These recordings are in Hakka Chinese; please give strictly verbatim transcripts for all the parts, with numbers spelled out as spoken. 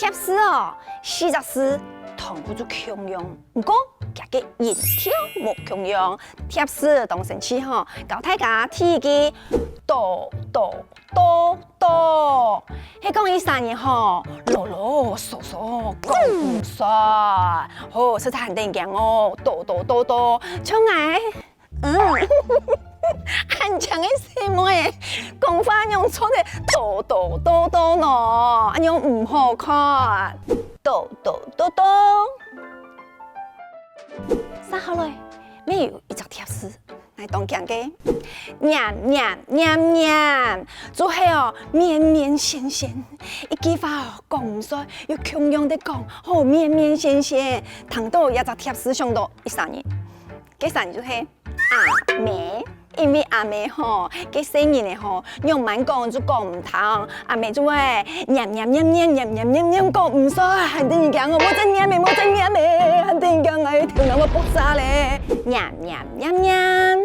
貼士哦，四隻字，同步就共樣，毋過佢个音調無共樣。貼士當生趣吼，教大家第一句，多多多多，係講一儕人吼，囉囉嗦嗦講毋煞，吼，實在還得人驚哦，多多多多，像𠊎。 嗯，恁靚个細妹，講話仰做得多多多多呢？恁樣毋好看。多多多多。續下來，乜有一隻貼士，𠊎當驚个。黏黏黏黏，就係哦，綿綿纖纖。一句話哦，講毋煞，又共樣个講，好綿綿纖纖。聽到這隻貼士想到一儕人。 該儕就係阿姆，因為阿姆吼，該細人仔吼，仰般講就講毋通，阿姆就會黏黏黏黏黏黏黏黏講毋煞，還得人驚哦，莫再黏咧，莫再黏咧，還得人驚，𠊎頭腦會爆炸咧，黏黏黏黏。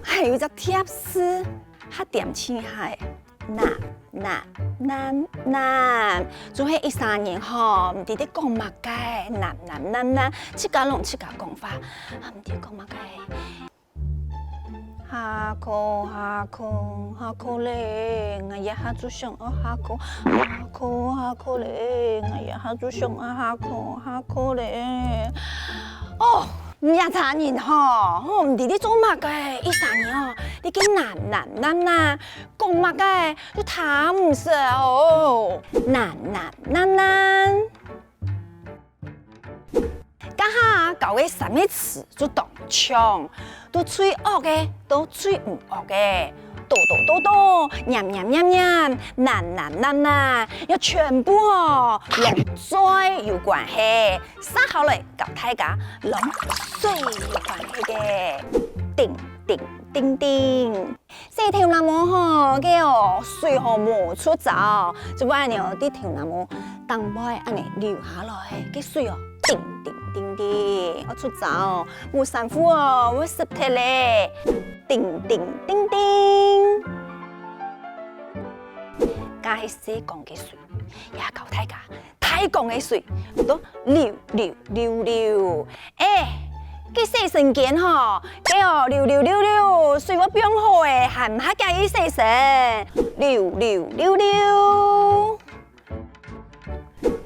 還有一隻貼士，較恬靜下仔。 黏黏黏黏，就係一儕人吼，毋知在講麼个，黏黏黏黏，自家摎自家講話，啊，毋知講麼个。下課，下課，下課咧！𠊎這下就想愛下課，下課，下課咧！𠊎這下就想愛下課，下課咧！哦，你這儕人吼，吼，毋知在做麼个，一儕人哦，你个黏黏黏黏， 講麼个都聽毋識哦。黏黏黏黏。這下教个三個詞就當像，對最惡个到最毋惡个。多多多多，黏黏黏黏，黏黏黏黏，愛全部哦，摎水有關係。續下來教大家摎水有關係个。叮叮叮叮。 洗頭那毛吼，該哦，水吼無出走，就會恁樣哦，在頭那毛頂背恁樣流下來，該水哦，叮叮叮叮，愛出走，無衫褲哦，會濕忒咧，叮叮叮叮。該係洗缸个水，也教大家 大缸个水，都流流流流。欸，該洗身間吼，該哦，流流流流，水會放好欸，還毋較遽去洗身，流流流流。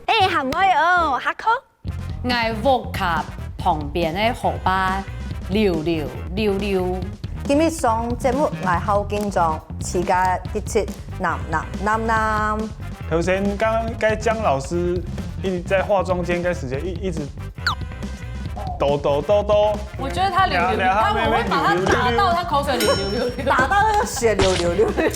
欸，還會哦，下課。𠊎屋下旁邊个河壩流流流流。今日上節目𠊎好緊張，自家一直黏黏黏黏。 頭先剛剛該江老師一直在化妝間該時間一一直抖抖抖抖，我覺得他流流，然後然後他我會把他那邊打到他口水裡流流流。打到那個血流流流流。